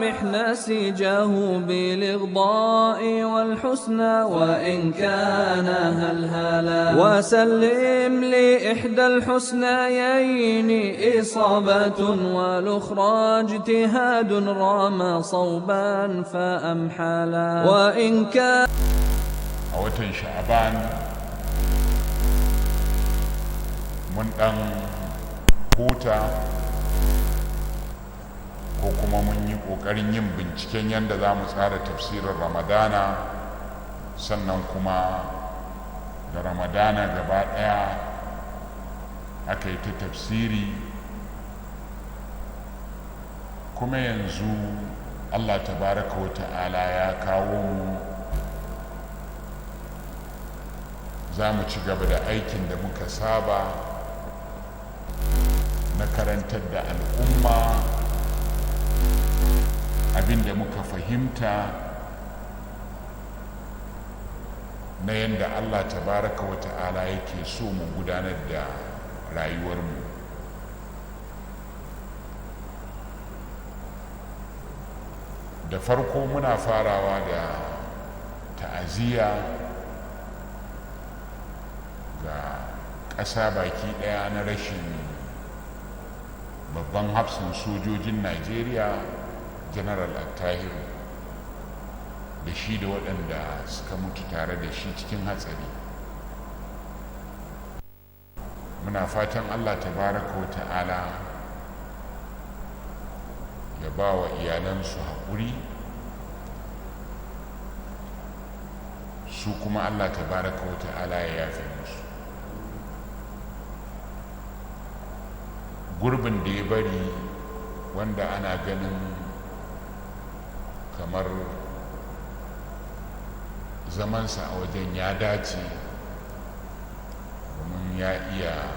لامح نسيجه بالإغضاء والحسنى وإن كان هلهلا وسلم لإحدى الحسنيين إصابة والأخرى اجتهاد رام صوبا فأمحلا وإن كان A watan Sha'aban mun ɗan huta ko kuma mun yi ƙoƙarin yin binciken yadda za mu tsara tafsirin Ramadana, sannan kuma da Ramadana gaba ɗaya aka yi ta tafsiri. Kuma yanzu Allah tabaraka wa ta'ala ya kawo mu, za mu ci gaba da aikin da muka saba na karantar da al'umma abin da muka fahimta na yadda Allah tabaraka wa ta'ala yake so mu gudanar da rayuwarmu. Da farko muna farawa da ta'aziyya ga ƙasa baki ɗaya na rashin babban hafsan sojojin Najeriya, General Attahiru, da shi da waɗanda suka mutu tare da shi cikin hatsari. Muna fatan Allah tabaraka wa ta'ala ya ba wa iyalansu haƙuri, su kuma Allah tabaraka wa ta'ala ya yafe musu. Gurbin da ya bari, wanda ana ganin kamar zamansa a wajen ya dace, domin ya iya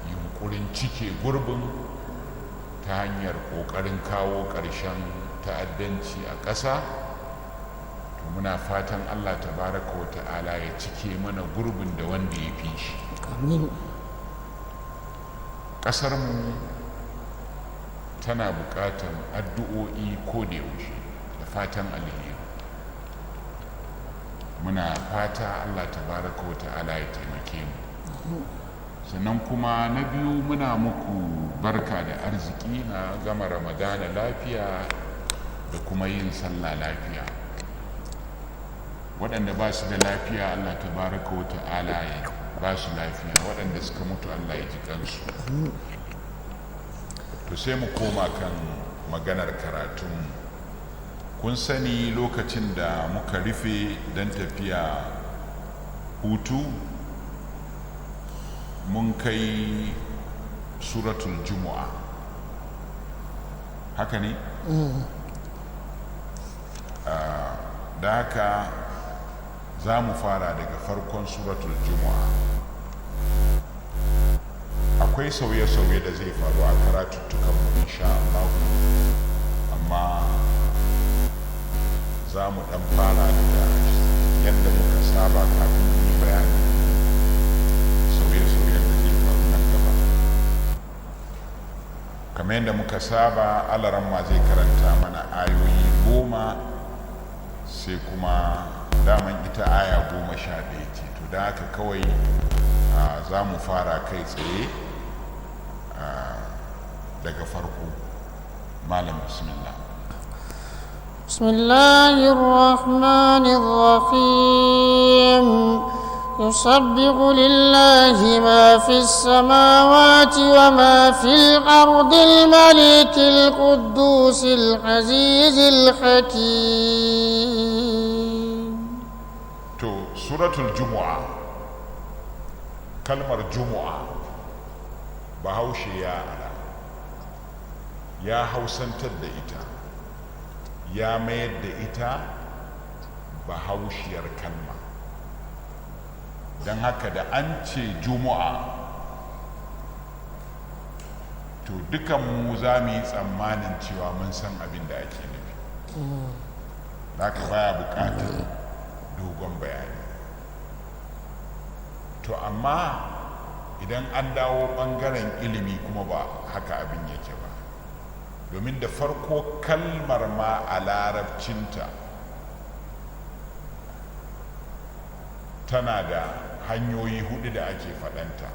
yunkurin cike gurbin ta hanyar ƙoƙarin kawo ƙarshen ta'addanci a ƙasa, to muna fatan Allah tabaraka wa ta'ala ya cike mana gurbin da wanda ya fi shi. Amin. Ƙasarmu tana buƙatar addu'o'i ko da yaushe da fatan alheri. Muna fata Allah tabaraka wa ta'ala ya taimake mu. Sannan kuma na biyu, muna muku barka da arziki na gama Ramadana lafiya da kuma yin sallah lafiya. Waɗanda ba su da lafiya, Allah tabaraka wa ta'ala ya ba su lafiya. Waɗanda suka mutu, Allah ya ji kansu. To, sai mu koma kan maganar karatunmu. Kun sani, lokacin da muka rufe don tafiya hutu, mun kai Suratul Jumu'a, haka ne? Da haka za mu fara daga farkon Suratul Jumu'a. Akwai sauye-sauye da zai faru a karatuttukanmu insha Allah, amma za mu dan fara da yadda muka saba kafin mu yi bayani sauye-sauyen da zai faru nan gaba. Kamar yadda muka saba, Alaramma zai karanta mana ayoyi 10, sai kuma daman ita aya 11 ce. To, da haka kawai za mu fara kai tsaye daga farko. Malam, bismillah. بسم الله الرحمن الرحيم. يسبح لله ما في السماوات وما في الأرض الملك القدوس العزيز الحكيم. To, Suratul Jumu'a. Kalmar Jumu'a, Bahaushe ya ara, ya hausantar da ita, ya mayar da ita bahaushiyar kalma. Don haka da an ce Jumu'a, to dukanmu za mu yi tsammanin cewa mun san abin da ake nufi. Haka baya bukatar dogon bayani. To, amma idan an dawo bangaren ilimi kuma, ba haka abin yake ba. Domin da farko kalmar ma a larabcinta tana da hanyoyi hudu da ake faɗanta.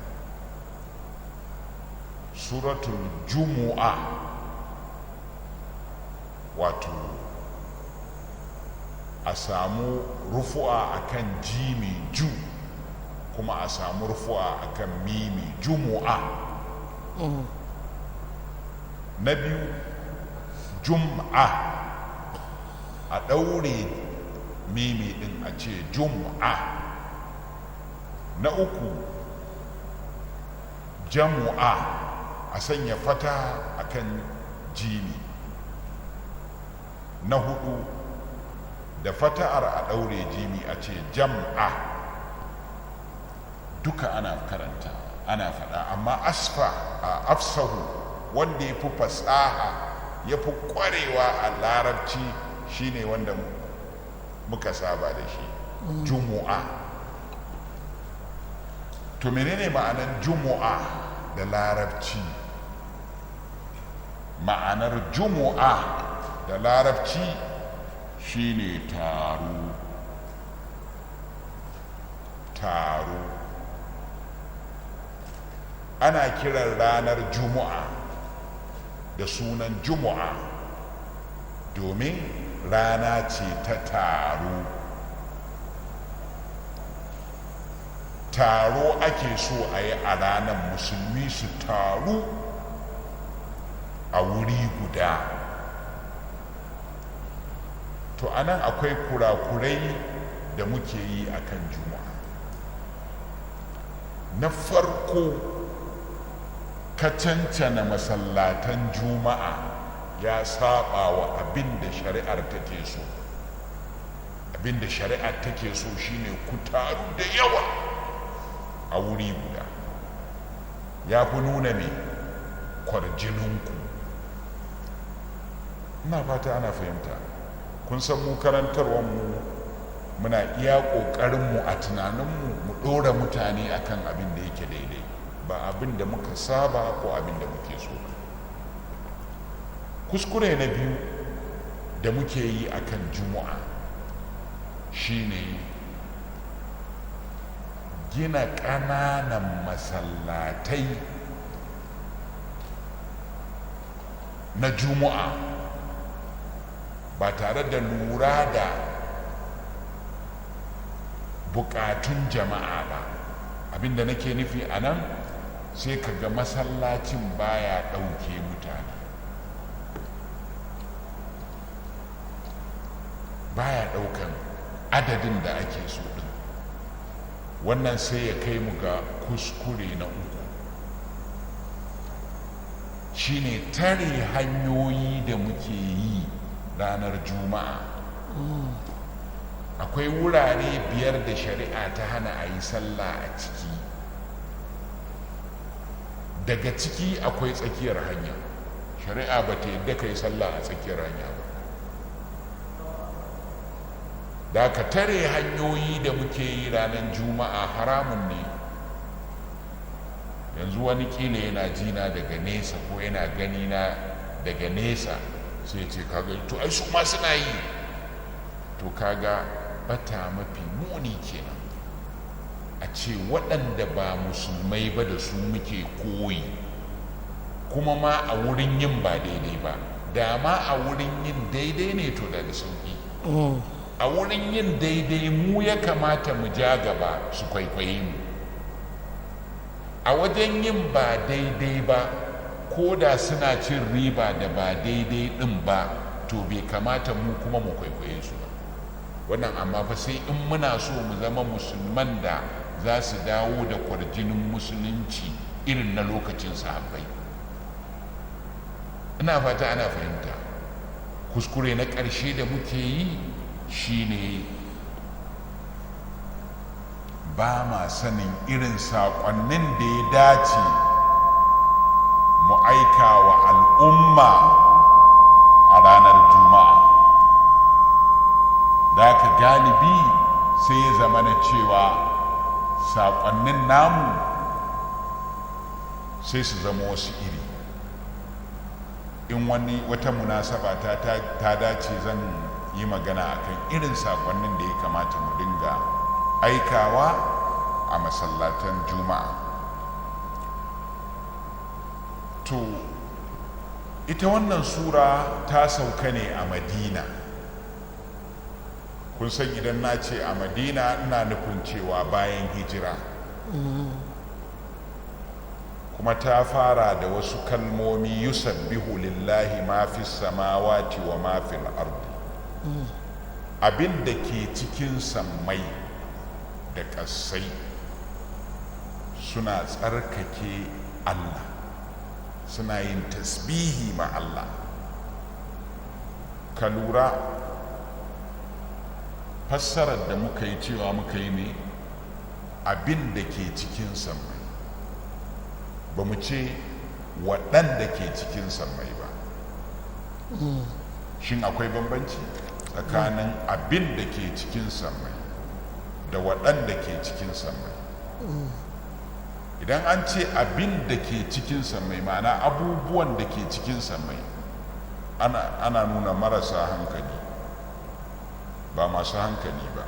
Suratul Jumu'a, wato a samu rufu'a akan jimi ju, kuma a samu rufu'a akan mimi, jumu'a. Na biyu, jum'a, a ɗaure mimi ɗin a ce jum'a. Na uku, jamu'a, a sanya fata akan jimi. Na hudu, da fata'ar a ɗaure jimi a ce jam'a. Duka ana karanta, ana faɗa, amma asfa a afsahu, wanda ya fi fasaha, ya fi ƙwarewa a larabci, shine wanda muka saba da shi, jumu'a. To menene ma'anar jumu'a da larabci? Ma'anar jumu'a da larabci shine taro. Taro. Ana kiran ranar juma'a da sunan juma'a domin rana ce ta taro. Taro ake so a yi a ranar, musulmi su taru a wuri guda. To anan akwai kurakurai da muke yi a kan juma'a. Na farko, ka cancana masallatan juma'a ya saba wa abin da shari'ar take so. Abin da shari'ar take so shine ku taru da yawa a wuri guda, ya fi nuna mai kwarjininku. Ina fata ana fahimta. Kun san mu karantarwarmu muna iya ƙoƙarinmu a tunaninmu mu ɗora mutane akan abin da yake daidai, ba abin da muka saba ko abin da muke so ba. Kuskure na biyu da muke yi akan juma'a shine gina ƙananan masallatai na juma'a ba tare da lura da bukatun jama'a ba. Abinda nake nufi a nan, sai ka ga masallacin baya ɗauke mutane, baya ɗaukan adadin da ake so ɗin. Wannan sai ya kai mu ga kuskure na uku, shine tare hanyoyi da muke yi ranar juma'a. Akwai wurare biyar da shari'a ta hana a yi sallah a ciki. Daga ciki akwai tsakiyar hanya. Shari'a ba ta yadda ka yi sallah a tsakiyar hanya ba. Da ka tare hanyoyi da muke yi ranar juma'a haramun ne. Yanzu wani kila yana jina daga nesa ko yana ganina daga nesa, sai ce, "Kaga, to ai su ma suna yi." To kaga bata mafi muni kenan, a ce waɗanda ba musulmai ba da su muke koyi, kuma ma a wurin yin ba daidai ba. Da ma a wurin yin daidai ne, to da sauki. A wurin yin daidai mu ya kamata mu ja gaba su kwaikwaye mu. A wajen yin ba daidai ba, ko da suna cin riba da ba daidai ɗin ba, to bai kamata mu kuma mu kwaikwaye su ba. Wannan amma fa sai in muna so mu zama musulman da za su dawo da kwarjinin musulunci irin na lokacin sahabbai. Ina fata ana fahimta. Kuskure na ƙarshe da muke yi shine ba ma sanin irin saƙonnin da ya dace mu aika wa al'umma a ranar juma'a. Da ka galibi sai ya zama na cewa saƙonnin namu sai su zama wasu iri. In wani wata munasaba ta dace zan yi magana akan irin sakonnin da ya kamata mu dinga aikawa a masallatan juma'a. To ita wannan sura ta sauka ne a Madina. Kun san idan na ce a Madina, ina nufin cewa bayan hijira. Kuma ta fara da wasu kalmomi: yusabbihu lillahi ma fi samawati wa ma fil ardi. Abin da ke cikin sammai da ƙasai suna tsarkake Allah, suna yin tasbihi ma Allah. Ka lura fassarar da muka yi, cewa muka yi ne abin da ke cikin sammai, ba mu ce waɗanda ke cikin sammai ba. Shin akwai bambanci tsakanin abin da ke cikin sammai da waɗanda ke cikin sammai? Idan an ce abin da ke cikin sammai, ma'ana abubuwan da ke cikin sammai, ana nuna marasa hankali, ba masu hankali ba.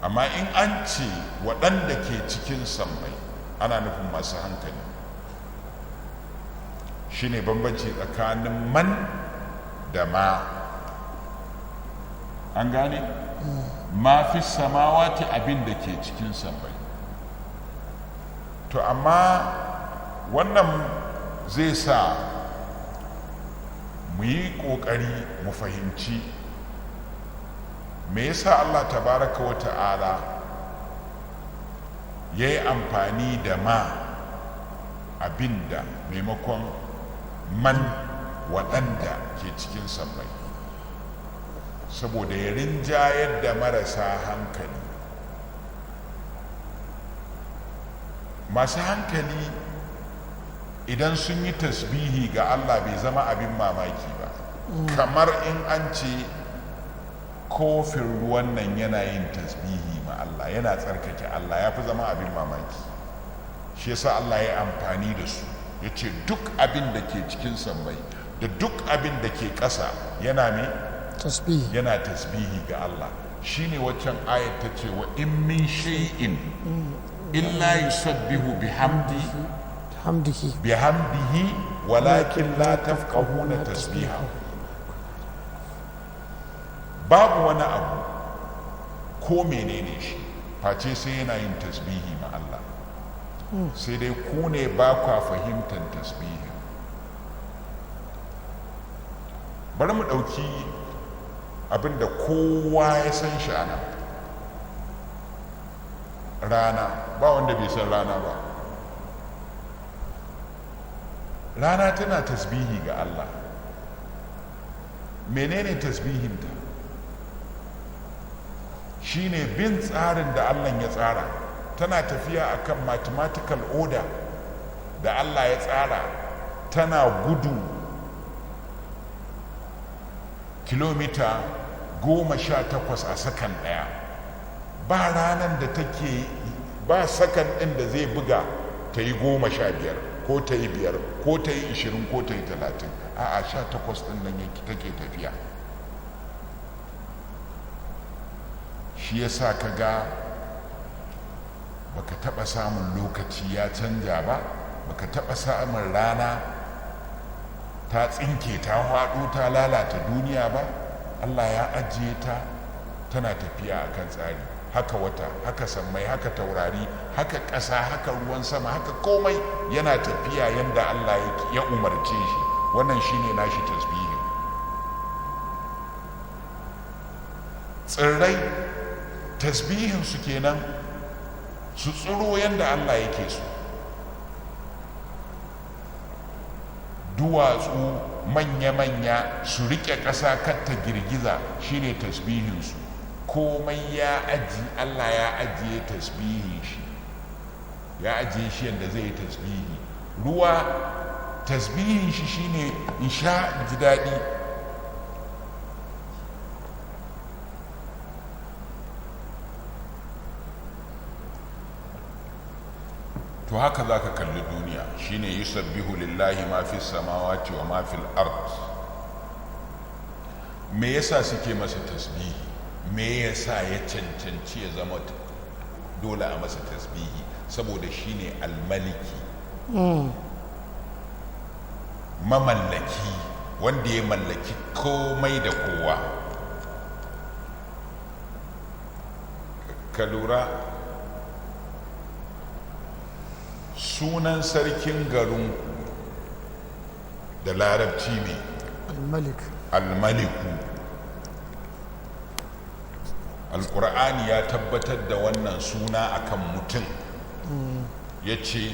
Amma in an ce waɗanda ke cikin sammai, ana nufin masu hankali. Shine bambanci tsakanin man da ma. An gane? Ma fi samawati, abin da ke cikin sammai. To amma wannan zai sa mu yi ƙoƙari mu fahimci me yasa Allah tabaraka wa ta'ala ya yi amfani da ma, abinda, maimakon man, waɗanda ke cikin sammai, saboda ya rinjayar da marasa hankali. Masu hankali idan sun yi tasbihi ga Allah, bai zama abin mamaki ba, kamar in an ce kofin ruwan nan yana yin tasbihi ma Allah, yana tsarkake Allah, ya fi zama abin mamaki. Shi yasa Allah ya amfani da su, ya ce duk abin da ke cikin sammai da duk abin da ke ƙasa yana me? Tasbihi. Yana tasbihi ga Allah. Shine waccan ayat ta ce wa in min shay'in illa yusabbihu bihamdi hamdihi. Bihamdihi walakin la tafqahuna tasbiha. Babu wani abu, ko menene shi, face sai yana yin tasbihi ma Allah, sai dai ku ne ba kwa fahimtar tasbihin. Bari mu ɗauki abin da kowa ya san shi a nan: rana. Ba wanda bai san rana ba. Rana tana tasbihi ga Allah. Menene tasbihinta? Shine bin tsarin da Allah ya tsara. Tana tafiya akan mathematical order da Allah ya tsara. Tana gudu kilomita 18 a sakan ɗaya. Ba ranar da take ba sakan ɗin da zai buga ta yi 15 ko ta yi 5 ko ta yi 20 ko ta yi 30. A'a, 18 ɗin nan take tafiya. Shi ya sa ka ga baka taɓa samun lokaci ya canja ba, baka taɓa samun rana ta tsinke, ta haɗo, ta lalata duniya ba. Allah ya ajiye ta tana tafiya a kan tsari. Haka wata, haka sammai, haka taurari, haka ƙasa, haka ruwan sama, haka komai yana tafiya yadda Allah ya umarce shi. Wannan shine nashi tasbihin. Tsirrai tasbihin su kenan, su tsiro yadda Allah yake so. Duwatsu manya-manya su riƙe ƙasa kar ta girgiza, shine tasbihinsu. Komai ya aji, Allah ya ajiye tasbihin shi, ya ajiye shi yadda zai yi tasbihi. Ruwa tasbihin shi shine in sha in ji daɗi. To haka za ka kalli duniya. Shine yusabbihu lillahi ma fi samawati wa ma fil ard. Me yasa suke masa tasbihi? Me yasa ya cancanci ya zama dole a masa tasbihi? Saboda shine almaliki, mamallaki, wanda ya mallaki komai da kowa. Ka lura, sunan sarkin garinku da Larabci ne? Al-Malik. Almaliku. Alkur'ani ya tabbatar da wannan suna akan mutum, ya ce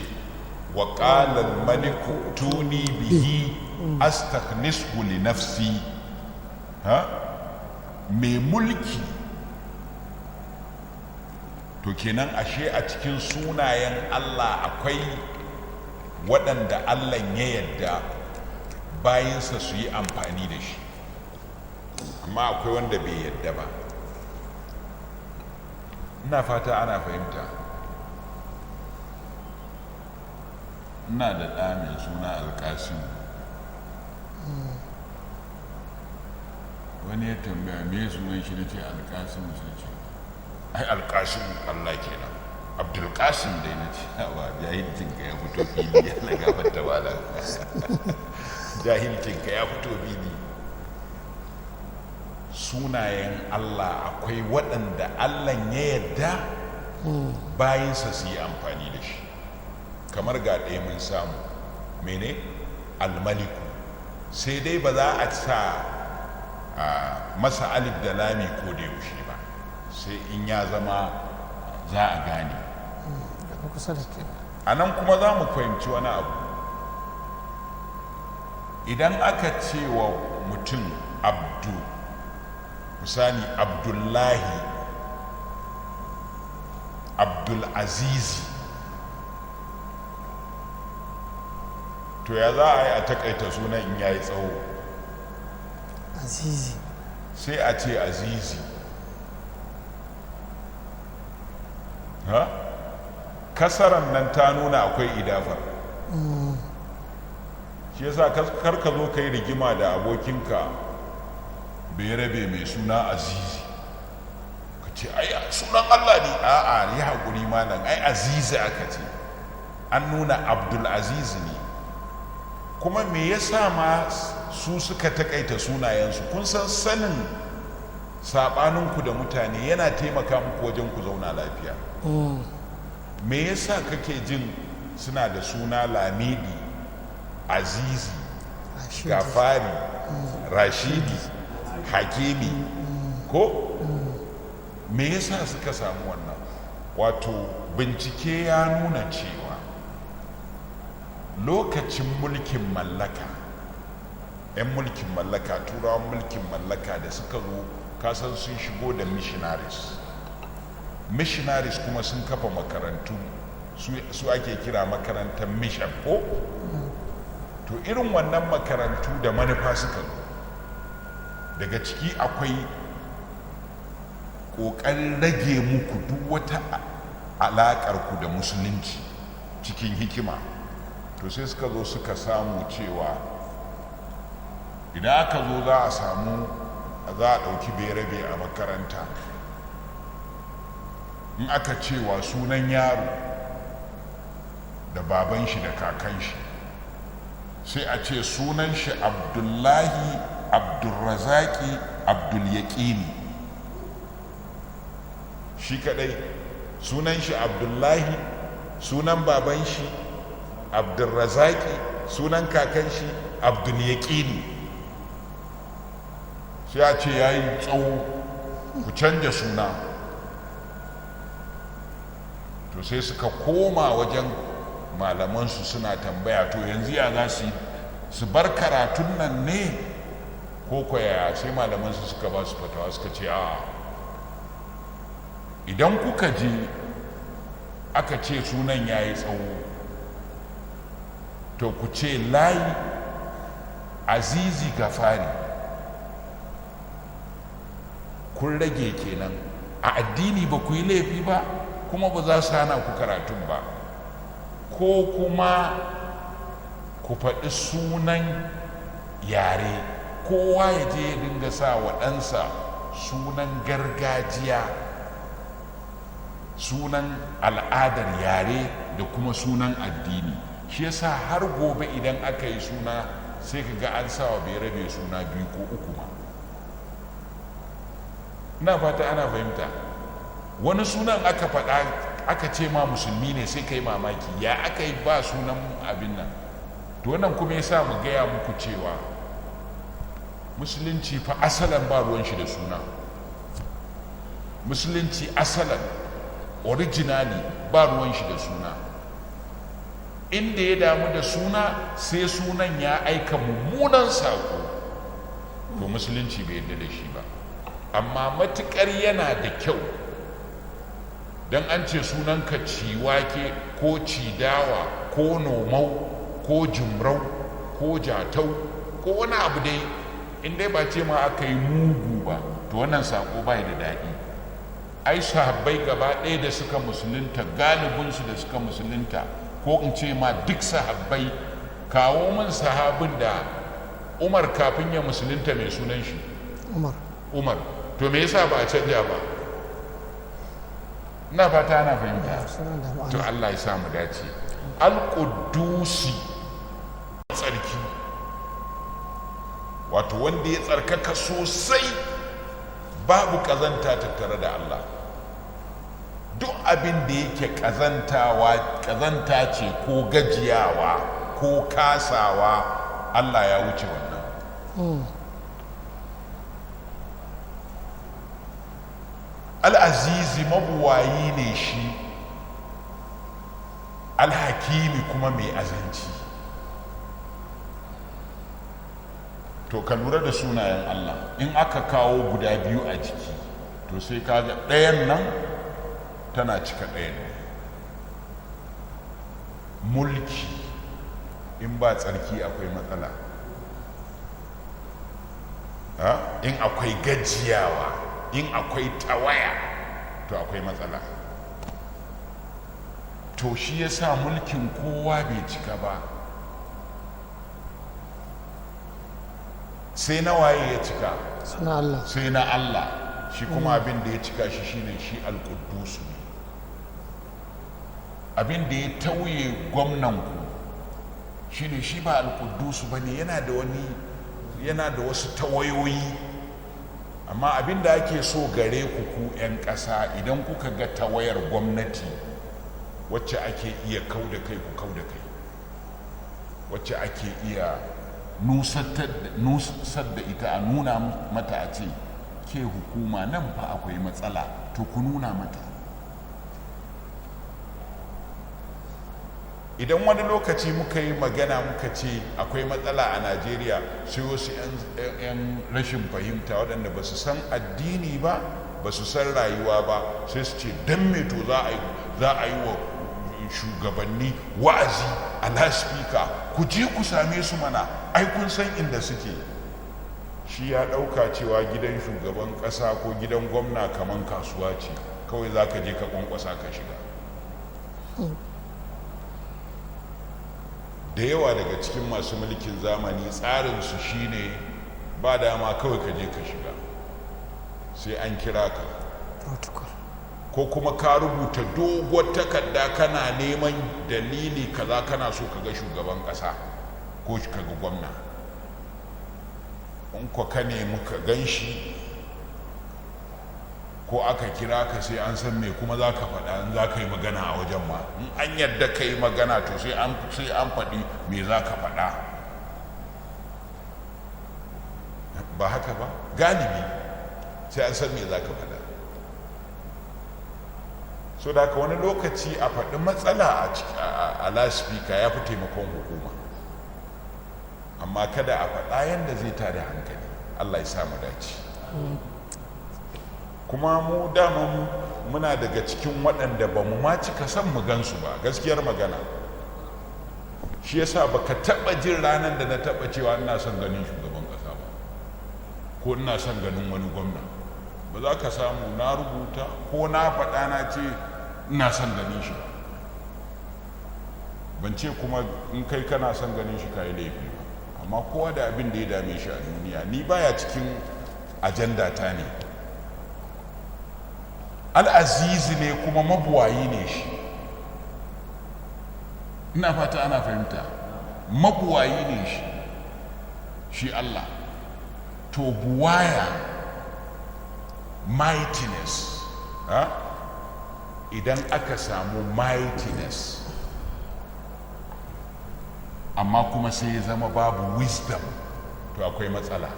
wa ƙalar maliku tuni bihi astakhnishu li nafsi. Ha, mai mulki. To kenan ashe a cikin sunayen Allah akwai waɗanda Allah ya yadda bayansa su yi amfani da shi, amma akwai wanda bai yadda ba. Ina fata ana fahimta. Ina da ɗa mai suna Alƙasim. Wani ya tambaya me sunan shi, na ce Alƙasim. Sai ce ai Alƙasim Allah kenan, Abdulkasim dai. Na ce ba jahilcinka ya fito fili, ya na gafarta ba, jahilcinka ya fito fili. Sunayen Allah akwai waɗanda Allah ya yadda bayansa su yi amfani da shi, kamar ga ɗaya mun samu, mene? Almaliku. Sai dai ba za a sa masa alif da lami ko da yaushe ba, sai in ya zama za a gane. Daga kusa da ke. A nan kuma za mu fahimci wani abu. Idan aka ce wa mutum Abdu, misali Abdullahi, Abdulazizi, to ya za a yi a takaita sunan in ya yi tsawo? Azizi. Sai a ce Azizi. Ha, kasaran nan ta nuna akwai idafar. Shi yasa kar ka zo ka yi rigima da abokinka bai rabe mai suna Azizi, ka ce ai sunan Allah ne. A'a, yi haƙuri malam, ai Azizi aka ce, an nuna Abdul Aziz ne. Kuma me yasa ma su suka takaita sunayensu? Kun san sanin saɓaninku da mutane yana taimaka muku wajen ku zauna lafiya. Me yasa kake jin suna da suna Lamidi, Azizi, Rashidi. Gafari, Rashidi, Hakimi, ko me yasa suka samu wannan? Wato bincike ya nuna cewa lokacin mulkin mallaka, 'yan mulkin mallaka, Turawan mulkin mallaka da suka zo, kasan sun shigo da missionaries. Missionaries kuma sun kafa makarantu, su ake kira makarantar mission, ko? To irin wannan makarantu da manufa suka zo. Daga ciki akwai ƙoƙarin rage muku duk wata alaƙar ku da musulunci cikin hikima. To sai suka zo suka samu cewa idan aka zo za a samu, za a ɗauki berabe a makaranta, in aka cewa sunan yaro da baban shi da kakan shi, sai a ce sunan shi Abdullahi, Abdulrazaki, Abdulyaqini. Shi kadai sunan shi Abdullahi, sunan baban shi Abdulrazaki, sunan kakan shi Abdulyaqini. Sai a ce ya yi tsawo, ku canja suna. To sai suka koma wajen malamansu suna tambaya, to yanzu ya za su yi, su bar karatun nan ne ko kwaya? Sai malamansu suka ba su fatawa, suka ce a idan kuka je aka ce sunan ya yi tsawo, to ku ce Layi, Azizi, Gafari, kun rage kenan. A addini ba ku yi laifi ba, kuma ba za su hana ku karatun ba. Ko kuma Ku faɗi sunan yare, kowa ya je ya dinga sa wa ɗansa sunan gargajiya, sunan al'adar yare da kuma sunan addini. Shi yasa har gobe idan aka yi suna sai ka ga an sa wa bai rabe suna biyu ko uku ma. Ina fata ana fahimta. Wani sunan aka faɗa aka ce ma musulmi ne, sai ka yi mamaki ya aka yi ba sunan abin nan. To wannan kuma yasa mu gaya muku cewa musulunci fa asalan ba ruwan shi da suna. Musulunci asalan originally ba ruwan shi da suna. Inda ya damu da suna, sai sunan ya aika mummunan sako, to musulunci bai yarda da shi ba. Amma matukar yana da kyau, don an ce sunanka Ciwake ko Cidawa ko Nomau ko Jimrau ko Jatau ko wani abu dai, in dai ba ce ma aka yi mugu ba, to wannan sako bai da daɗi. Ai sahabbai gaba ɗaya da suka musulunta, galibinsu da suka musulunta, ko in ce ma duk sahabbai, kawo min sahabin da Umar kafin ya musulunta mai sunan shi? Umar. Umar. To me yasa ba a canja ba? Ina fata ana fahimta. Sunan da To ma'ana. Allah ya sa mu dace. Al-Qudusi, tsarki, wato wanda ya tsarkaka sosai, babu kazanta tattare da Allah. Duk abin da yake kazantawa, kazanta ce ko gajiyawa ko kasawa, Allah ya wuce wannan. Al'azizi, mabuwayi ne shi, alhakimi kuma mai azanci. To ka lura da sunayen Allah, in aka kawo guda biyu a jiki, to sai kaga ɗayan nan tana cika ɗayan ne. Mulki in ba tsarki akwai matsala. Ha? In akwai gajiyawa, in akwai tawaya, to akwai matsala. To shi yasa mulkin kowa bai cika ba, sai na waye ya cika? Suna Allah. Sai na Allah. Shi kuma abin da ya cika shi shine shi alƙuddus ne. Abin da ya tauye gwamnanku shine shi ba alƙuddus ba ne, yana da wani, yana da wasu tawayoyi. Amma abin da ake so gare ku, ku 'yan ƙasa, idan kuka ga tawayar gwamnati wacce ake iya kau da kai, ku kau da kai. Wacce ake iya nusar da ita, a nuna mata, a ce ke hukuma, nan fa akwai matsala, to ku nuna mata. Idan wani lokaci muka yi magana muka ce akwai matsala a Najeriya, sai wasu 'yan rashin fahimta waɗanda ba su san addini ba, ba su san rayuwa ba, sai su ce don me to za a yi wa shugabanni wa'azi a laspika? Ku je ku same su mana, ai kun san inda suke. Shi ya ɗauka cewa gidan shugaban ƙasa ko gidan gwamna kaman kasuwa ce, kawai za ka je ka kwankwasa ka shiga. Da yawa daga cikin masu mulkin zamani tsarinsu shine ba dama kawai ka je ka shiga, sai an kira ka. Protocol. Ko kuma ka rubuta doguwar takarda kana neman dalili kaza, kana so ka ga shugaban kasa ko ka ga gwamna. In ko ka nemi ka gan shi ko aka kira ka, sai an san me kuma za ka faɗa in za ka yi magana a wajen ma. In an yadda ka yi magana, to sai an faɗi me za ka faɗa. Ba haka ba? Galibi sai an san me za ka faɗa. So da haka wani lokaci a faɗi matsala a laspika ya fi taimakon hukuma, amma kada a faɗa yadda zai tada hankali. Allah ya samu dace. Kuma mu dama muna daga cikin waɗanda ba mu ma cika son mu gansu ba, gaskiyar magana. Shi yasa baka taɓa jin ranar da na taɓa cewa ina son ganin shugaban ƙasa ba ko ina son ganin wani gwamna. Ba za ka samu na rubuta ko na faɗa na ce ina son ganin shi ba. Ban ce kuma in kai kana son ganin shi kayi laifi ba, amma kowa da abin da ya dame shi a duniya. Ni baya cikin ajanda ta ne. Al'azizi ne kuma mabuwayi ne shi. Ina fata ana fahimta. Mabuwayi ne shi, shi Allah. To, buwaya, mightiness, ha? Idan aka samu mightiness amma kuma sai ya zama babu wisdom, to akwai matsala.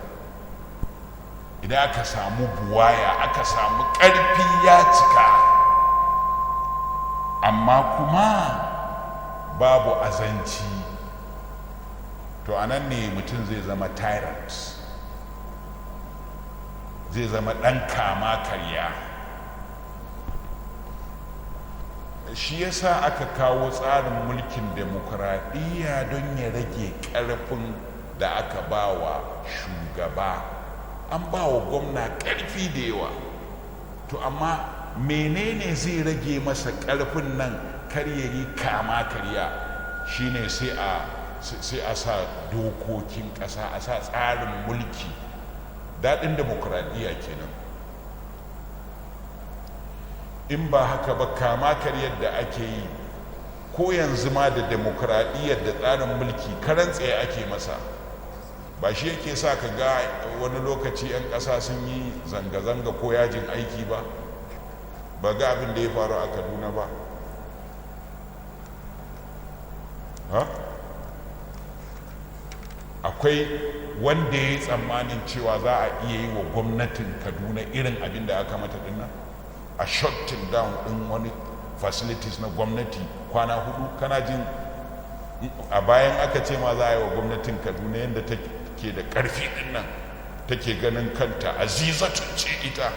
Idan aka samu buwaya, aka samu ƙarfi ya cika, amma kuma babu azanci, to anan ne mutum zai zama tyrant, zai zama ɗan kama karya. Shi yasa aka kawo tsarin mulkin demokuraɗiyya don ya rage ƙarfin da aka ba wa shugaba. An ba wa gwamna ƙarfi da yawa, to amma menene zai rage masa ƙarfin nan kar ya yi kama karya? Shine sai a sa dokokin ƙasa, a sa tsarin mulki. Daɗin demokuraɗiyya kenan. In ba haka ba, kama karyar da ake yi ko yanzu ma da demokuraɗiyyar da tsarin mulki, karan tsaye ake masa. Ba shi yake sa ka ga wani lokaci 'yan ƙasa sun yi zanga-zanga ko yajin aiki ba? Ba ga abin da ya faru a Kaduna ba? Ha? Akwai wanda ya yi tsammanin cewa za a iya yi wa gwamnatin Kaduna irin abin da aka mata dinnan, a shutting down din wani facilities na gwamnati kwana 4? Kana jin a bayan aka ce ma za a yi wa gwamnatin Kaduna, yadda take da karfi din nan, take ganin kanta azizatun ce ita,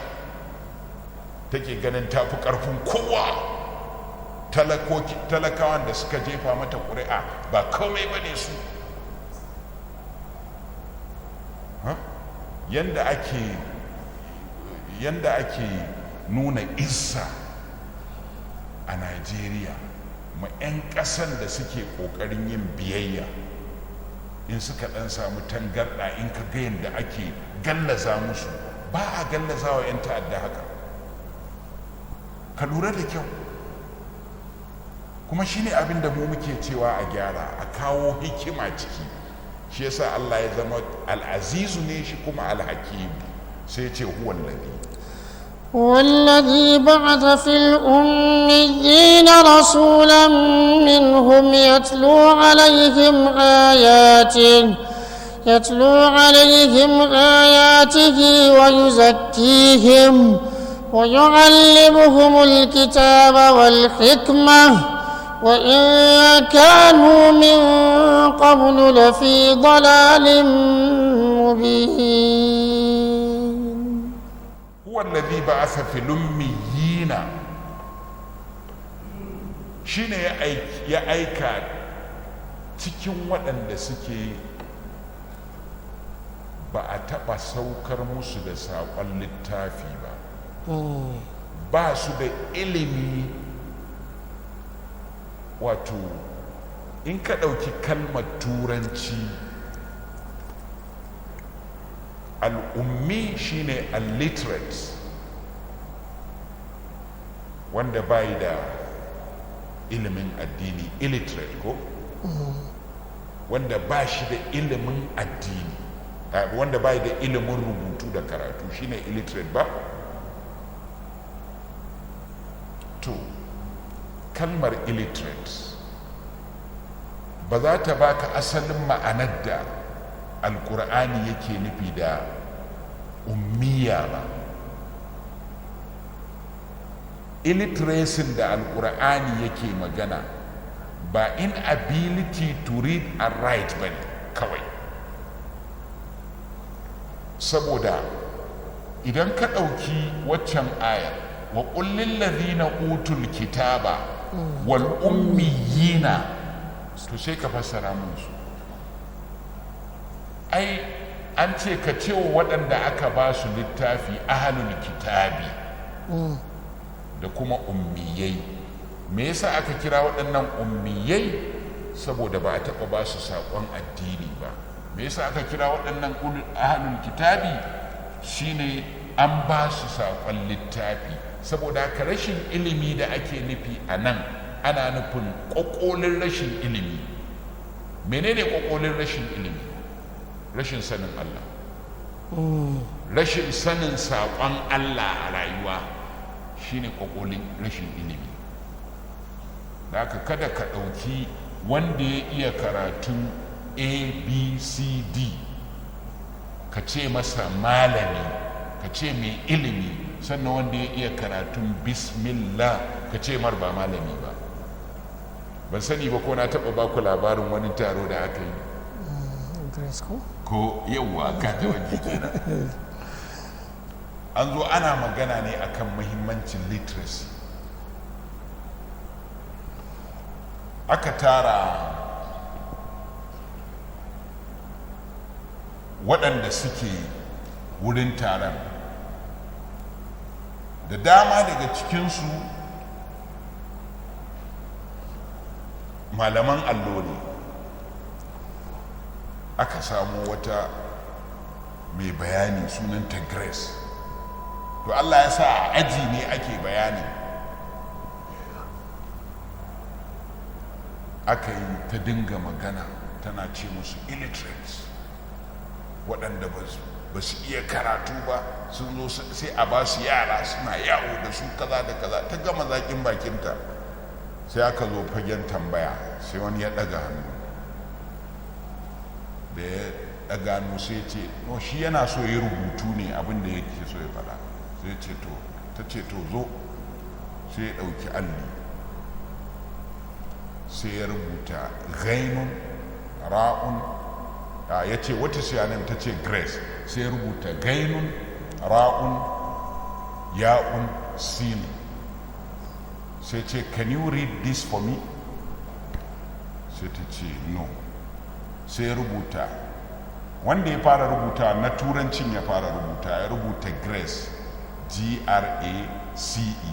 take ganin tafi karfin kowa, talakawan da suka jefa mata ƙuri'a ba komai ba ne su. Yanda ake nuna izza a Najeriya ma 'yan ƙasan da suke ƙoƙarin yin biyayya, in suka ɗan samu tangarɗa, in ka ga yadda ake gallaza musu, ba a gallaza wa 'yan ta'adda haka. Ka lura da kyau. Kuma shine abin da mu muke cewa a gyara, a kawo hikima ciki. Shi yasa Allah ya zama al'azizu ne shi kuma alhakim. Sai ce huwa alladhi هو الذي بعث في الأميين رسولا منهم يتلو عليهم آياته ويزكيهم ويعلمهم الكتاب والحكمة، وإن كانوا من قبل لفي ضلال مبين. هو الذي بعث في الأميين، shine ya aika cikin waɗanda suke ba a taɓa saukar musu da saƙon littafi ba, ba su da ilimi. Wato in ka ɗauki kalmar Turanci al'ummi, shine illiterate, wanda bai da ilimin addini, illiterate ko wanda ba shi da ilimin addini, wanda bai da ilimin rubutu da karatu, shine illiterate ba. To, kalmar illiterate ba za ta baka asalin ma'anar da Alkur'ani yake nufi da ummiya ba. Illiteracy da Alkur'ani yake magana ba inability to read and write ba ne kawai, saboda idan ka ɗauki waccan ayar, wa qul lillazina utul kitaba wal ummiyina, to sai ka fassara mun su. Ai an ce ka ce wa waɗanda aka ba su littafi, ahalul kitabi, da kuma ummiyai. Me yasa aka kira waɗannan ummiyai? Saboda ba a taɓa ba su saƙon addini ba. Me yasa aka kira waɗannan ahlul kitabi? Shine an ba su saƙon littafi. Saboda haka rashin ilimi da ake nufi a nan, ana nufin ƙwaƙolin rashin ilimi. Menene ƙwaƙolin rashin ilimi? Rashin sanin Allah, rashin sanin saƙon Allah a rayuwa shine ƙwaƙolin rashin ilimi. Da haka kada ka ɗauki wanda ya iya karatun A, B, C, D ka ce masa malami, ka ce mai ilimi, sannan wanda ya iya karatun bismillah ka ce mar ba malami ba. Ban sani ba ko na taɓa ba ku labarin wani taro da aka yi. Grace ko? Ko yauwa, ka taɓa ji kenan. An zo ana magana ne akan muhimmancin literacy. Aka tara waɗanda suke wurin taron, da dama daga cikinsu malaman allo ne. Aka samu wata mai bayani sunanta Grace. To, Allah ya sa a aji ne ake bayani. Aka yi ta dinga magana, tana ce musu illiterates, waɗanda ba su iya karatu ba, sun zo sai a ba su yara suna yawo da su, kaza da kaza. Ta gama zaƙin bakinta, sai aka zo fagen tambaya. Sai wani ya ɗaga hannu. Da ya ɗaga hannu, sai ce no, shi yana so ya rubutu ne abin da yake so ya faɗa. Sai ce to, ta ce to zo. Sai ya ɗauki alli, sai ya rubuta ghainun ra'un. Ya ce wata siyanin, ta ce Grace. Sai ya rubuta gainun, ra'un, ya'un, sin. Sai ce, "Can you read this for me?" Sai ta ce no. Sai ya rubuta, wanda ya fara rubuta na turancin ya fara rubuta, ya rubuta Grace, Grace.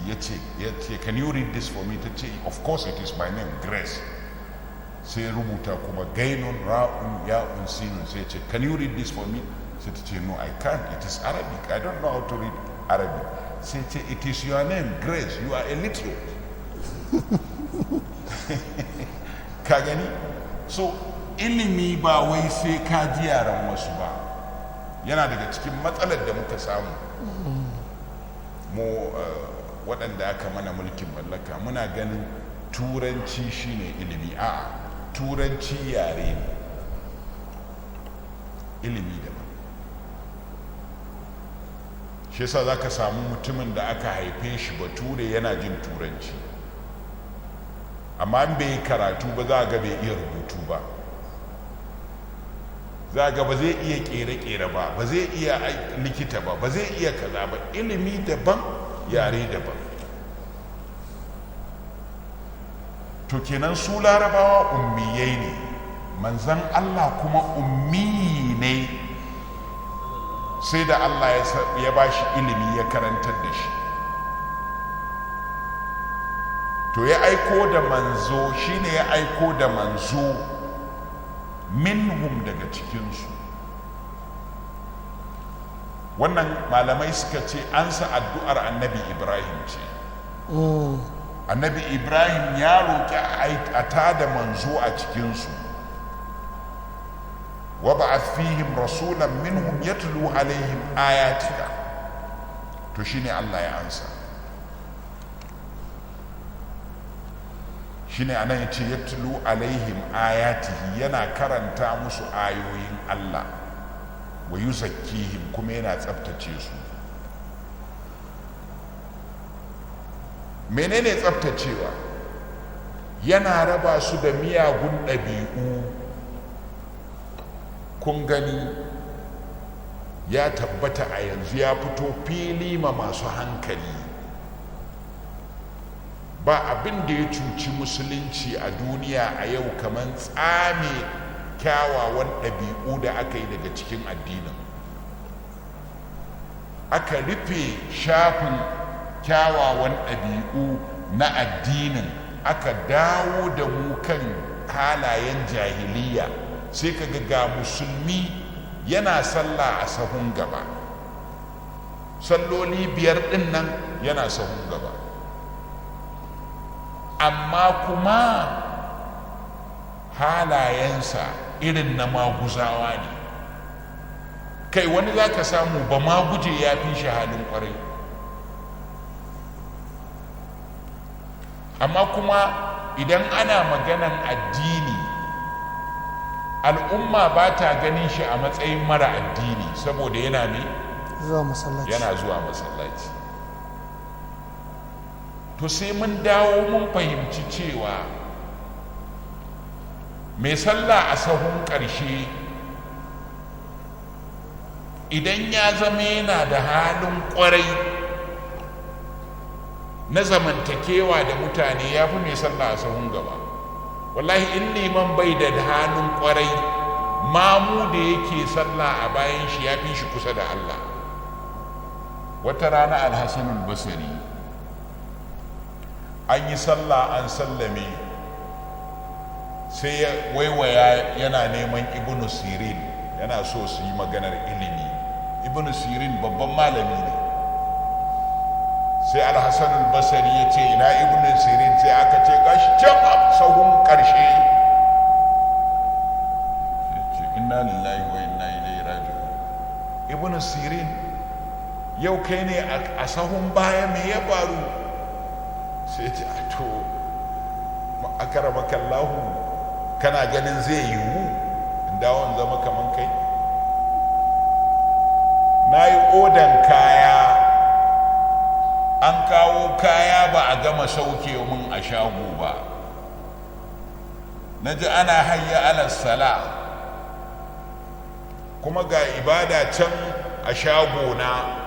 Ya ce, "Can you read this for me?" Ta ce, "Of course, it is my name, Grace." Sai ya rubuta kuma gainun, ra'un, ya'un, sinun. Sai ce, "Can you read this for me?" Sai ta ce, "No, I can't. It is Arabic. I don't know how to read Arabic." Sai ce, "It is your name, Grace. You are illiterate." Ka gani? So ilimi ba wai sai ka ji yaran wasu ba. Yana daga cikin matsalar da muka samu mu waɗanda aka mana mulkin mallaka, muna ganin turanci shine ilimi. A'a, turanci yare ne, ilimi daban. Shi yasa za ka samu mutumin da aka haife shi bature yana jin turanci, amma in bai yi karatu ba, za a ga bai iya rubutu ba, za ga ba zai iya kere-kere ba, ba zai iya likita ba, ba zai iya kaza ba. Ilimi daban, yare daban. To kenan su larabawa ummiyai ne, manzan Allah kuma ummi ne, sai da Allah ya ba shi ilimi, ya karantar da shi. To ya aiko da manzo, shine ya aiko da manzo minhum, daga cikinsu. Wannan malamai suka ce an sa addu'ar Annabi Ibrahim ce. Annabi Ibrahim ya roƙi a tada manzo a cikinsu: wa ba'ath fihim rasulan minhum yatlu alaihim ayatika. To shine Allah ya ansa, shine anan yace yatlu alaihim ayatihi, yana karanta musu ayoyin Allah, wa yuzakkihim, kuma yana tsaftace su. Menene tsaftacewa? Yana raba su da miyagun ɗabi'u. Kun gani, ya tabbata a yanzu, ya fito fili ma masu hankali, ba abin da ya cuci musulunci a duniya a yau kamar tsame kyawawan ɗabi'u da aka yi daga cikin addinin. Aka rufe shafin kyawawan ɗabi'u na addinin, aka dawo da mu kan halayen jahiliya, sai ka ga musulmi yana sallah a sahun gaba, salloli 5 ɗin nan yana sahun gaba, amma kuma halayensa irin na maguzawa ne. Kai wani za ka samu ba maguje ya fi shi halin kwarai, amma kuma idan ana maganan addini, al'umma ba ta ganin shi a matsayin mara addini saboda yana me? Zuwa masallaci. Yana zuwa masallaci. To sai mun dawo mun fahimci cewa mai sallah a sahun ƙarshe idan ya zama yana da halin ƙwarai na zamantakewa da mutane, ya fi mai sallah a sahun gaba. Wallahi in liman bai da halin ƙwarai, mamu da yake sallah a bayan shi ya fi shi kusa da Allah. Wata rana Alhassanul Basari an yi sallah an sallame, sai ya waiwaya yana neman Ibnu Sirin, yana so su yi maganar ilimi. Ibnu Sirin babban malami ne. Sai Alhassan Basari ya ce, "Ina Ibnu Sirin?" Sai aka ce, "Gashi can a sahun karshe." Ya ce, "Inna lillahi wa inna ilaihi raji'un. Ibnu Sirin, yau kai ne a sahun baya, me ya faru?" Sai ce, "To, akaramakallahu, kana ganin zai yiwu in dawo in zama kaman kai? Na yi odan kaya, an kawo kaya, ba a gama sauke mun a shago ba, na ji ana hayya ala sala, kuma ga ibada can a shago na.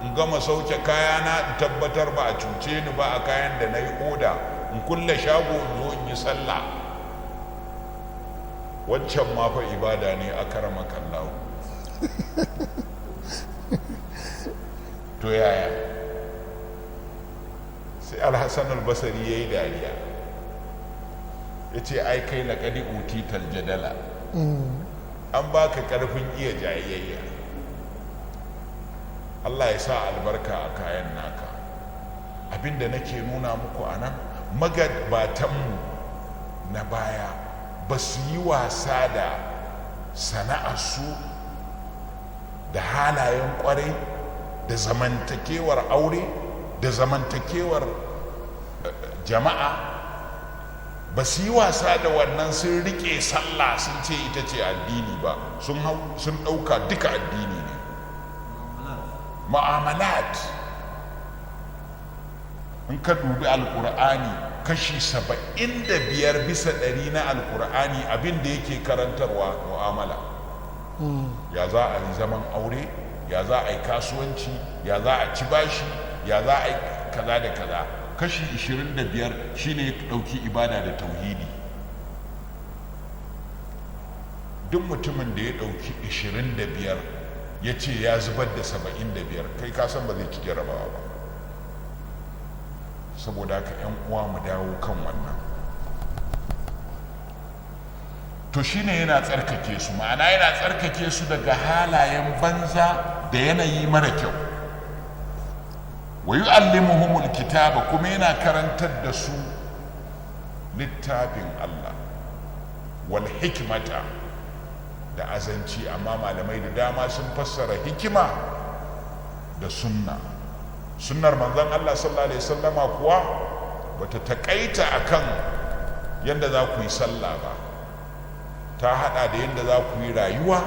In gama sauke kayana, in tabbatar ba a cuce ni ba a kayan da na yi oda, in kulle shago, in zo in yi sallah. Wancan ma fa ibada ne, a karama kallahu." To yaya? Sai Alhassan Albasari ya yi dariya, ya ce, "Ai kai laƙadi utital jadala, an baka ƙarfin iya jayayya. Allah ya sa albarka a kayan naka." Abinda nake nuna muku a nan, magabatanmu na baya ba su yi wasa da sana'arsu da halayen kwarai da zamantakewar aure da zamantakewar jama'a. Ba su yi wasa da wannan, sun rike sallah sun ce ita ce addini ba. Sun ɗauka duka addini ne. Ma'amalat, in ka dubi Alkur'ani, kashi 75% na Alkur'ani abin da yake karantarwa mu'amala. Ya za a yi zaman aure, ya za a yi kasuwanci, ya za a ci bashi, ya za a yi kaza da kaza. Kashi 25 shine ya ɗauki ibada da tauhidi. Duk mutumin da ya ɗauki 25 ya ce ya zubar da 75, kai ka san ba zai ci jarabawa ba. Saboda haka, 'yan uwa, mu dawo kan wannan. To shine yana tsarkake su, ma'ana yana tsarkake su daga halayen banza da yanayi mara kyau. Wa yu'allimuhumul kitaba, kuma yana karantar da su littafin Allah, wal hikmata, da azanci. Amma malamai da dama sun fassara hikima da sunna. Sunnar manzon Allah sallallahu alaihi wasallama kuwa bata takaita akan yadda za ku yi sallah ba, ta hada da yadda za ku yi rayuwa,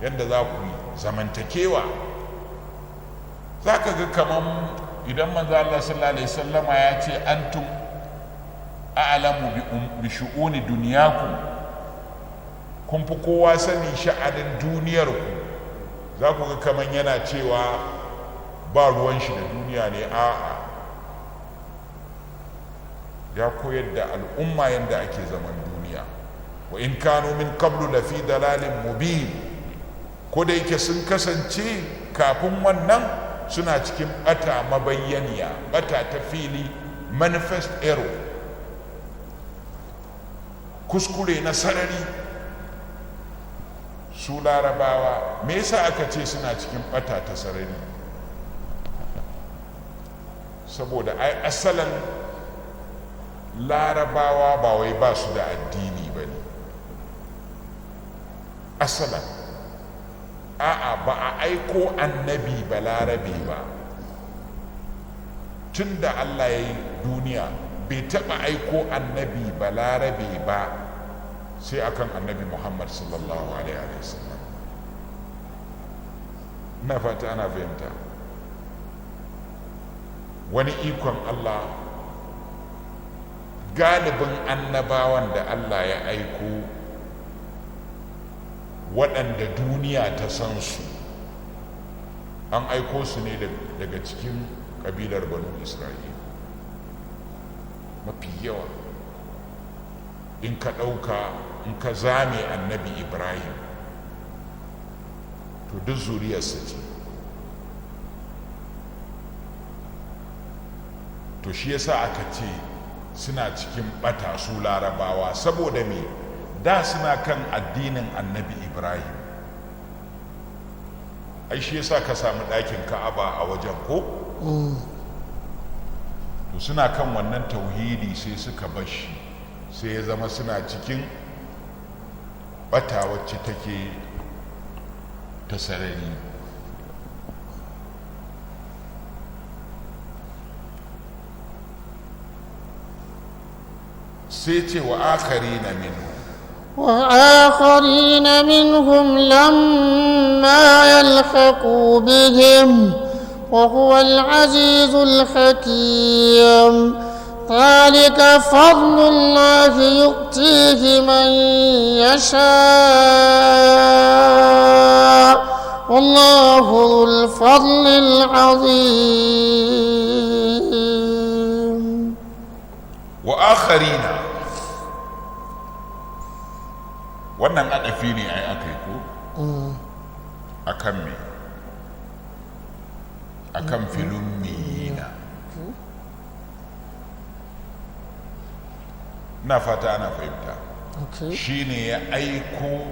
yadda za ku yi zamantakewa. Za ka ga kaman idan manzo Allah sallallahu alaihi wasallama ya ce, "Antum a'lamu bi shu'uni dunyakum," kun fi kowa sanin sha'anin duniyarku, za ku ga kaman yana cewa ba ruwan shi da duniya ne. A'a, ya koyar da al'umma yadda ake zaman duniya. Wa in kanu min qablu lafi dalalin mubin, ko da yake sun kasance kafin wannan suna cikin bata mabayyaniya, bata ta fili, manifest error. Kuskure na sarari. Su Larabawa, me yasa aka ce suna cikin bata ta sarari? Saboda ai asalan Larabawa ba wai ba su da addini ba ne asalan. A'a, ba a aiko annabi ba Larabe ba. Tun da Allah ya yi duniya bai taɓa aiko annabi ba Larabe ba sai akan Annabi Muhammad sallallahu alaihi wasallam. Ina fata ana fahimta. Wani ikon Allah, galibin annabawan da Allah ya aiko waɗanda duniya ta san su, an aiko su ne daga cikin ƙabilar Banu Isra'ila mafi yawa. In ka ɗauka, in ka zame Annabi Ibrahim, to duk zuriyarsa ce. To shi yasa aka ce suna cikin bata su Larabawa, saboda me? Da suna kan addinin Annabi Ibrahim. Ai shi yasa ka samu ɗakin Ka'aba a wajen ko. To suna kan wannan tauhidi sai suka bashi, sai ya zama suna cikin bata wacce take ta sarari. Sai ce wa akari na minhu. وآخرين منهم لما يلحقوا بهم وهو العزيز الحكيم. ذلك فضل الله يؤتيه من يشاء والله ذو الفضل العظيم. Wa akharina, wannan adafi ne ai aka yi ko akan me? Akan filummiyina. Na fata ana fahimta. Okay. Shine ya aiko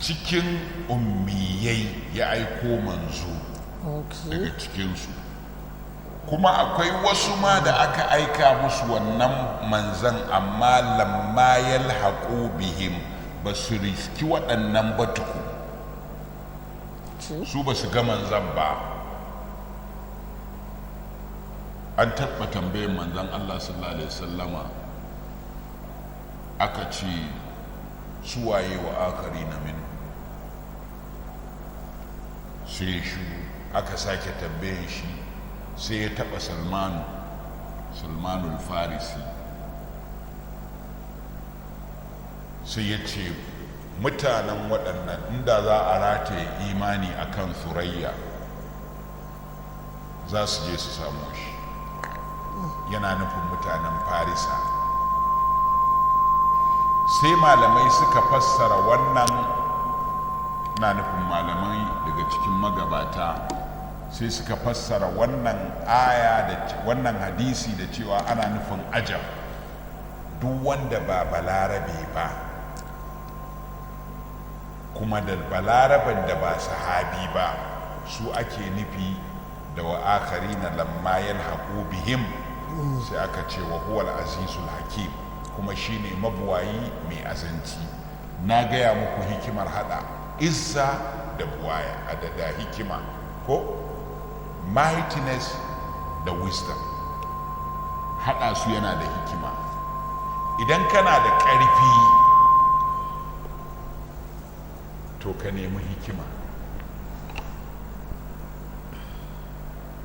cikin ummiyai, ya aiko manzo daga cikinsu. Kuma akwai wasu ma da aka aika musu wannan manzan, amma lamma yalhaqu bihim, ba su riski waɗannan ba tuku. Su ba su ga manzan ba. An taɓa tambayin manzan Allah sallallahu alaihi wasallama, aka ce suwaye wa akari na min? Sai shi aka sake tambayin shi, sai ya taɓa Salmanu, Salmanul Farisi, sai ya ce mutanen waɗannan inda za a rataye imani akan Surayya za su je su samu shi. Yana nufin mutanen Farisa. Sai malamai suka fassara wannan, na nufin malamai daga cikin magabata, sai suka fassara wannan aya da wannan hadisi da cewa ana nufin ajam, duk wanda ba Balarabe ba, kuma da Balaraben da ba sahabi ba, su ake nufi da wa akharina lamma yalhaqu bihim. Sai aka ce wa huwal azizul hakim, kuma shine mabuwayi mai azanci. Na gaya muku hikimar hada izza da buwaya a da hikima ko mightiness da wisdom, hada su yana da hikima. Idan kana da ƙarfi, to ka nemi hikima.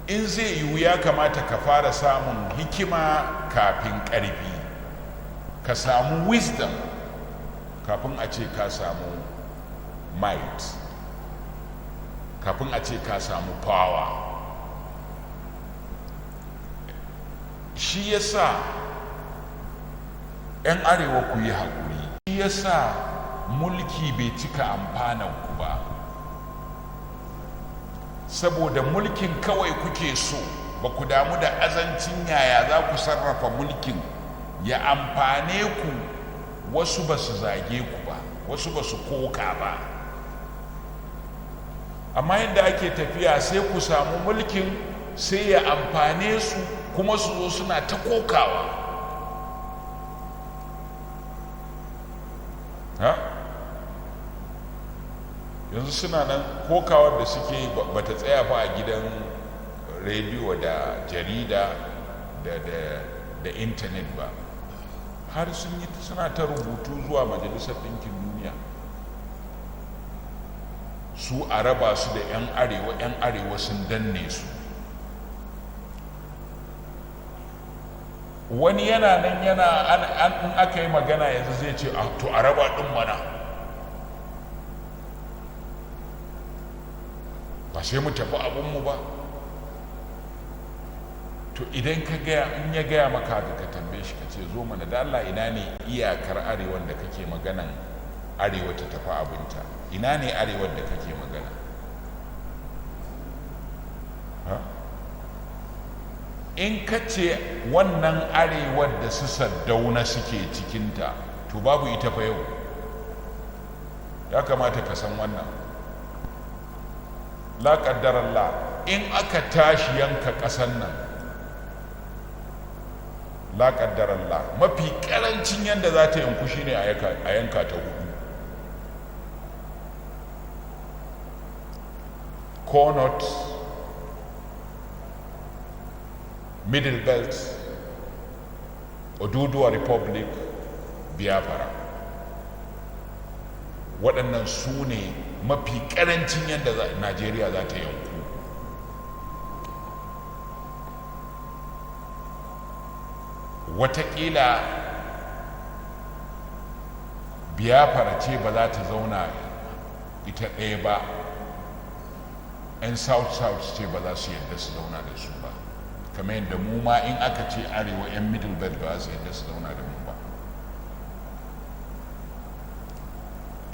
In zai yiwu, ya kamata ka fara samun hikima kafin ƙarfi, ka samu wisdom kafin a ce ka samu might, kafin a ce ka samu power. Shi yasa 'yan Arewa, ku yi haƙuri, shi yasa mulki bai cika amfanan ku ba, saboda mulkin kawai kuke so, ba ku damu da azancin yaya za ku sarrafa mulkin Ya amfane ku, wasu ba su zage ku ba, wasu ba su koka ba. Amma yadda ake tafiya, sai ku samu mulkin, sai ya amfane su, kuma su zo suna ta kokawa. Ha, yanzu suna nan, kokawar da suke ba ta tsaya fa a gidan rediyo da jarida da intanet ba, har sun yi suna ta rubutu zuwa Majalisar Ɗinkin Duniya, su a raba su da 'yan Arewa, 'yan Arewa sun danne su. Wani yana nan yana an in aka yi magana yanzu zai ce, "A to, a raba ɗin mana, ba sai mu tafi abinmu ba." To idan ka gaya, in ya gaya maka haka, ka tambaye shi, ka ce, "Zo mana da Allah, ina ne iyakar Arewan da kake maganan Arewa ta tafi abinta? Ina ne Arewan da kake magana?" Ha? In ka ce wannan Arewar da su Sardauna suke cikinta, to babu ita fa yau. Ya kamata ka san wannan. La Allah, in aka tashi yanka ƙasan nan, la Allah, mafi ƙarancin yadda za ta yanku shine a yanka ta hudu: Core, Middle Belt, Oduduwa Republic, Biafra. Waɗannan su ne mafi ƙarancin yadda Najeriya za ta yanku. Watakila Biafra ce ba za ta zauna ita ɗaya ba, 'yan South South ce ba za su yadda su zauna da su ba, kamar yadda mu ma in aka ce Arewa, 'yan Middle Belt ba su yadda su zauna da mu ba.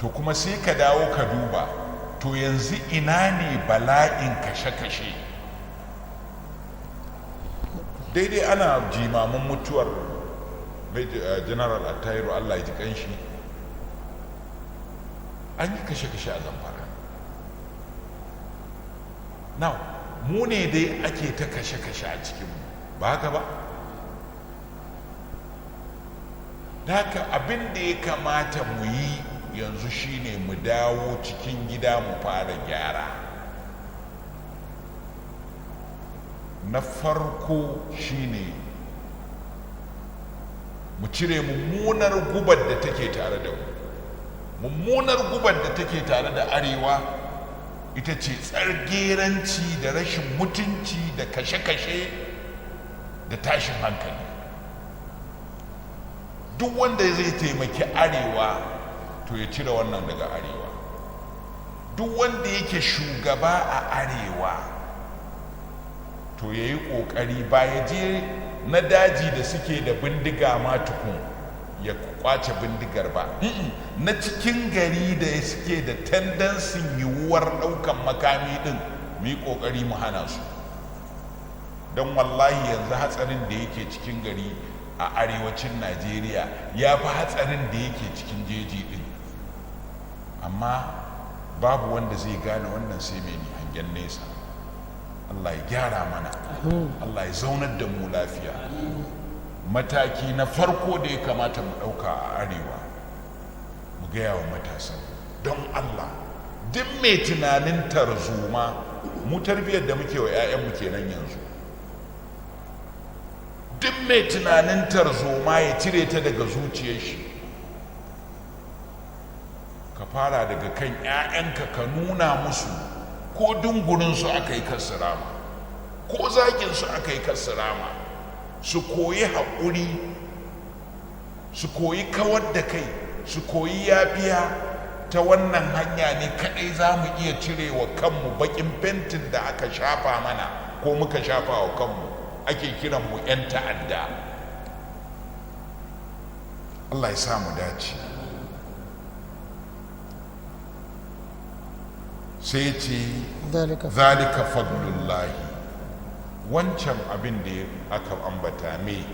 To kuma sai ka dawo ka duba, to yanzu ina ne bala'in kashe-kashe? Daidai ana jimamin mutuwar General Attahiru, Allah ya ji kanshi, an yi kashe-kashe a Zamfara. Now mu ne dai ake ta kashe-kashe a cikinmu, ba haka ba? Da haka abin da ya kamata mu yi yanzu shine mu dawo cikin gida, mu fara gyara. Na farko shine mu cire mummunar gubar da take tare da mu. Mummunar gubar da take tare da Arewa ita ce tsargeranci da rashin mutunci da kashe-kashe da tashin hankali. Duk wanda zai taimaki Arewa, to ya cire wannan daga Arewa. Duk wanda yake shugaba a Arewa, to ya yi ƙoƙari, ba ya je na daji da suke da bindiga ma tukun ya kwace bindigar ba, na cikin gari da suke da tendency n yiwuwar ɗaukan makami ɗin, mu yi ƙoƙari mu hana su. Don wallahi yanzu hatsarin da yake cikin gari a Arewacin Najeriya ya fi hatsarin da yake cikin jeji ɗin. Amma babu wanda zai gane wannan sai mai hangen nesa. Allah ya gyara mana, Allah ya zaunar da mu lafiya. Mataki na farko da ya kamata mu ɗauka a Arewa, mu gaya wa matasan, don Allah, duk mai tunanin tarzoma, mu tarbiyyar da muke wa 'ya'yanmu kenan yanzu, duk mai tunanin tarzoma ya cire ta daga zuciyar shi. Ka fara daga kan 'ya'yanka, ka nuna musu ko dungurinsu aka yi, kar su rama, ko zaginsu aka yi, kar su rama. Su koyi haƙuri, su koyi kawar da kai, su koyi yafiya. Ta wannan hanya ne kaɗai za mu iya cire wa kanmu baƙin fentin da aka shafa mana ko muka shafa wa kanmu, ake kiran mu 'yan ta'adda. Allah ya sa mu dace. Sai ce ذلك ذلك فضل الله. Wancan abin da aka ambata mai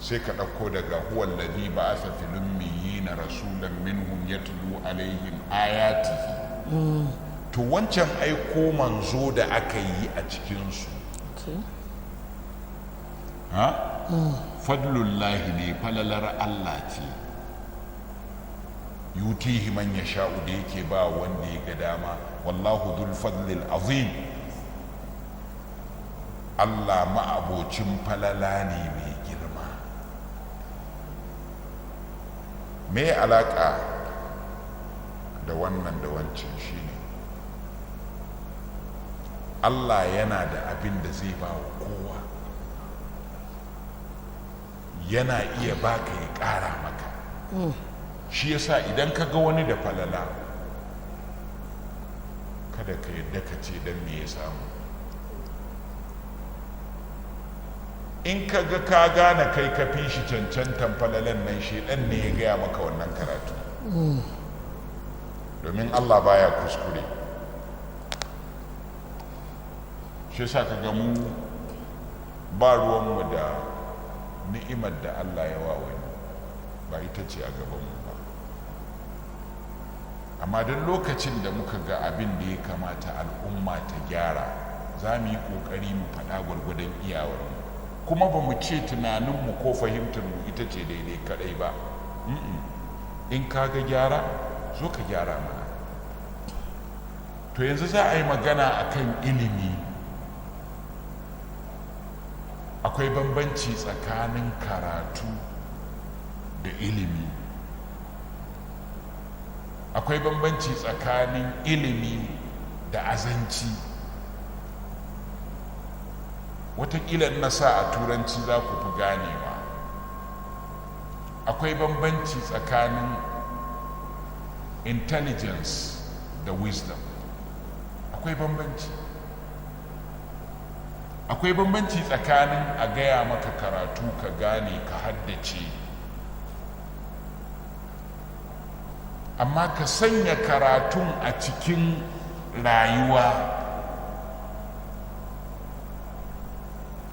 Sai ka ɗauko daga huwa alladhi ba'atha fil ummiyina rasulan minhum yatlu alaihim ayatihi. To wancan aiko manzo da aka yi a cikinsu, ha, fadlullahi ne, falalar Allah ce, yutihi man yasha'u, da yake ba wanda ya ga dama. Wallahu dhul fadlil azim. Allah ma'abocin falala ne mai girma. Me alaka da wannan da wancan shine Allah yana da abin da zai ba wa kowa, yana iya baka ya ƙara maka. Shi yasa idan ka ga wani da falala, kada ka yadda ka ce don me ya samu. In ka ga ka gane kai ka fi shi cancantan falalan nan, shedan ne ya gaya maka wannan karatu, domin Allah baya kuskure. Shi yasa ka ga mu ba ruwanmu da ni'imar da Allah ya wa wani, ba ita ce a gabanmu ba. Amma duk lokacin da muka ga abin da ya kamata al'umma ta gyara, za mu yi ƙoƙari mu faɗa gwargwadon iyawarmu, kuma ba mu ce tunaninmu ko fahimtarmu ita ce daidai kaɗai ba. In ka ga gyara, zo ka gyara mana. To yanzu za a yi magana akan ilimi. Akwai bambanci tsakanin karatu da ilimi, akwai bambanci tsakanin ilimi da azanci. Watakila na sa a Turanci za ku fi ganewa. Akwai bambanci tsakanin intelligence da wisdom. Akwai bambanci. Akwai bambanci tsakanin a gaya maka karatu ka gane ka haddace, amma ka sanya karatun a cikin rayuwa,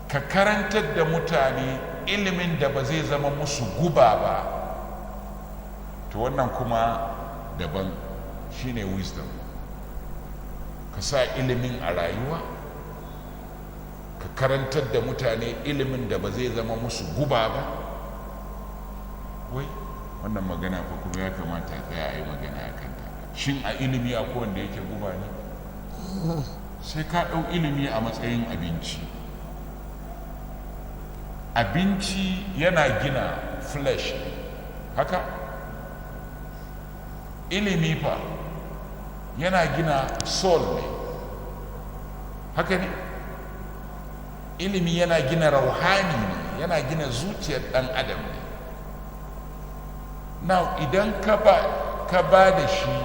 ka karantar da mutane ilimin da ba zai zama musu guba ba, to wannan kuma daban, shine wisdom. Ka sa ilimin a rayuwa, ka karantar da mutane ilimin da ba zai zama musu guba ba. Wai wannan magana fa kuma ya kamata a tsaya a yi magana a kanta. Shin a ilimi akwai wanda yake guba ne? Sai ka ɗau ilimi a matsayin abinci. Abinci yana gina flesh, haka ilimi fa yana gina soul ne, haka ne. Ilimi yana gina rauhani ne, yana gina zuciyar ɗan adam ne. Now idan ka ba da shi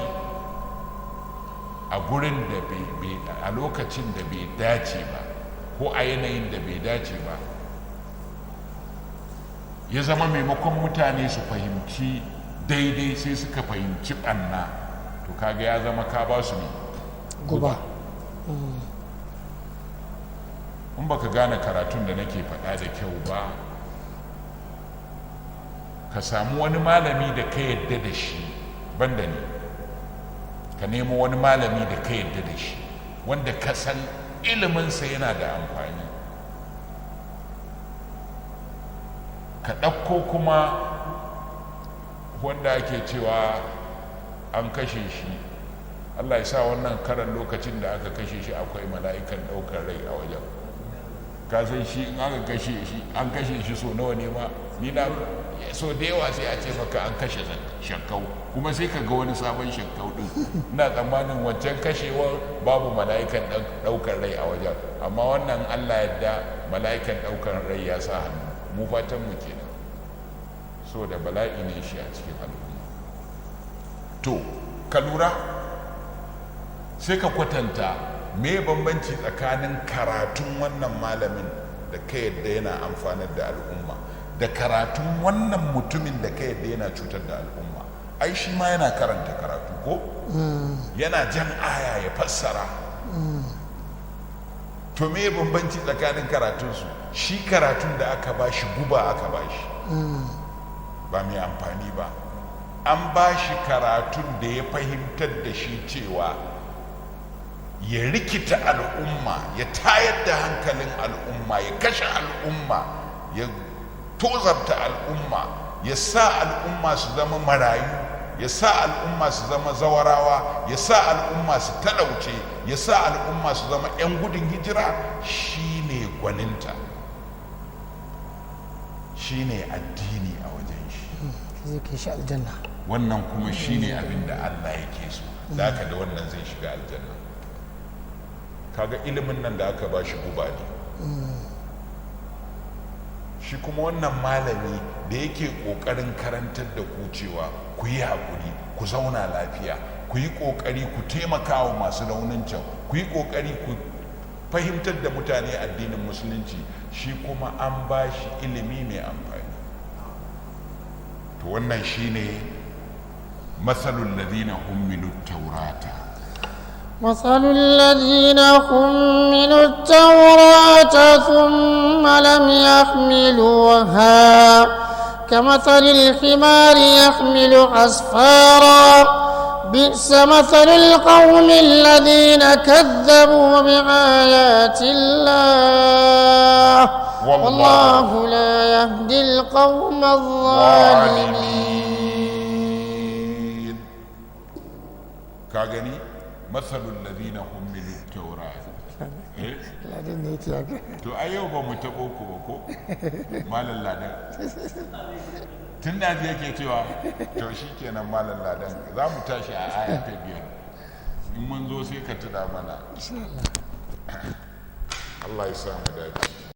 a gurin da bai, a lokacin da bai dace ba, ko a yanayin da bai dace ba, ya zama maimakon mutane su fahimci daidai sai suka fahimci ɓanna, to kaga ya zama ka ba su ne guba. In baka gane karatun da nake faɗa da kyau ba, ka samu wani malami da ka yadda da shi banda ni. Ka nemo wani malami da ka yadda da shi, wanda ka san iliminsa yana da amfani. Ka ɗauko kuma wanda ake cewa an kashe shi. Allah ya sa wannan karan lokacin da aka kashe shi akwai mala'ikan ɗaukar rai a wajen. Ka san shi in aka kashe shi, an kashe shi so nawa ne ma? Ni na so da yawa sai a ce maka an kashe Shekau, kuma sai ka ga wani sabon Shekau din. Ina tsammanin wancan kashewar babu mala'ikan ɗaukar rai a wajen, amma wannan Allah yadda mala'ikan ɗaukar rai ya sa hannu. Mu fatan mu kenan, so da bala'i ne shi a cikin al'umma. To ka lura, sai ka kwatanta me bambanci tsakanin karatun wannan malamin da ka yadda yana amfanar da al'umma da karatun wannan mutumin da ka yadda yana cutar da al'umma. Ai shi ma yana karanta karatu, ko yana jan aya ya fassara. To me bambanci tsakanin karatunsu? Shi karatun da aka ba shi, guba aka ba shi. Ba mai amfani ba. An ba shi karatun da ya fahimtar da shi cewa ya rikita al'umma, ya tayar da hankalin al'umma, ya kashe al'umma, ya tozarta al'umma, ya sa al'umma su zama marayu, ya sa al'umma su zama zawarawa, ya sa al'umma su talauce, ya sa al'umma su zama 'yan gudun hijira, shine gwaninta, shine addini a wajen shi. Zai kai shi aljanna. Wannan kuma shine abin da Allah yake so, da haka da wannan zai shiga aljanna. Kaga ilimin nan da aka ba shi guba ne. Shi kuma wannan malami da yake ƙoƙarin karantar da ku cewa ku yi haƙuri, ku zauna lafiya, ku yi ƙoƙari ku taimaka wa masu raunin can, ku yi ƙoƙari ku fahimtar da mutane addinin Musulunci, shi kuma an ba shi ilimi mai amfani. To wannan shine matsalul ladina hummilu taurata. مثل الذين حملوا التوراة ثم لم يحملوها كمثل الحمار يحمل أسفارا، بئس مثل القوم الذين كذبوا بآيات الله، والله لا يهدي القوم الظالمين. الظالمين. Ka gani, matsalul ladina hummilu taurata, eh? Ladan ne yake haka. To a yau ba mu taɓo ku ba ko, Malam Ladan? Tun da yake cewa to shi kenan, Malam Ladan, za mu tashi a aya ta 5. In mun zo sai ka tuna mana. Insha Allah. Allah ya sa mu dace.